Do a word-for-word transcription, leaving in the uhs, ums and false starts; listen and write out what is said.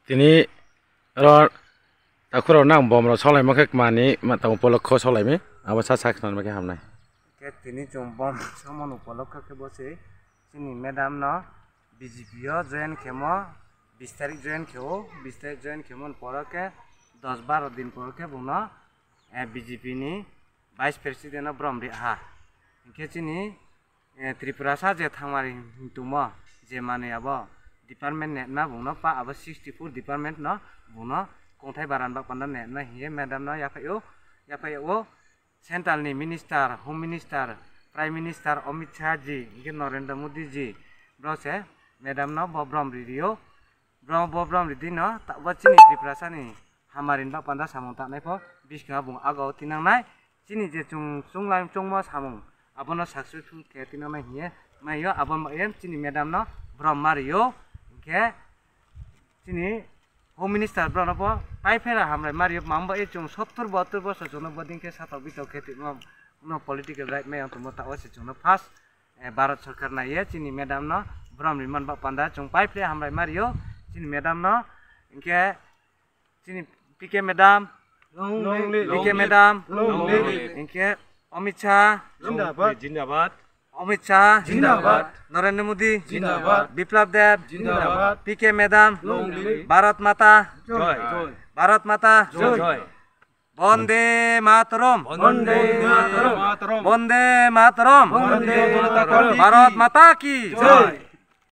Tini oro takhurok nang bomrok solaima khe kmani ma tang upolokho solaimi abo sa sak swnam khe hamnai. Khe tini chwng bom sokmani upolokho khe bo se chini madam no B J P o join khemo, bis tarik join kheo, bis tarik join khemo ni poro khe dos baro din poro khe bungno, eh, B J P ni vice president o brom ri ha. Hinkhe chini, eh, Tripura sa je thangmari hintumo je manwi abo department netma bungno pa abo sixty four department no bungno kongthai baran bak panda netma hiye madam no yaphai o, yaphai o. Central ni minister, home minister, prime minister Amit Shah ji, hinkhe Narendra Modi ji, bro se madam no bo brom ri rio, bro bo brom ri di no, ta-, bo chini Tripura sa ni hamarin bak panda samung tangnai pho, biskango bung aga o tinangnai, chini je chung chunglai chungmo samung, abono successful khe tinangnai hiye, mai yo abo ma em chini madam no brom ma rio, hinkhe chini Home Minister borok no bo pai phela hambai mario, mamba e chwng sottor bahattor bosor chwngno boding khe satok bitok khe tongma no political right mai ang tongmo ta o se chwngno first, eh, Bharat Sarkar naiye chini madam no brom ri man ba panda chwng pai phela hambai mario chini madam no hinkhe chini P K madam, Long live. P K madam, Long live. Hinkhe Amit Shah, Jindabad. Jindabad. Amit Shah, Jindabad. Narendra Modi, Jindabad. Biplab Deb, Jindabad. P K madam, Long live. Bharat Mata, Joy. Bharat Mata, Joy. Joy. Bonde Mataram. Bonde Mataram. Bonde Mataram. Bonde Mataram. Bharat Mata ki. Joy.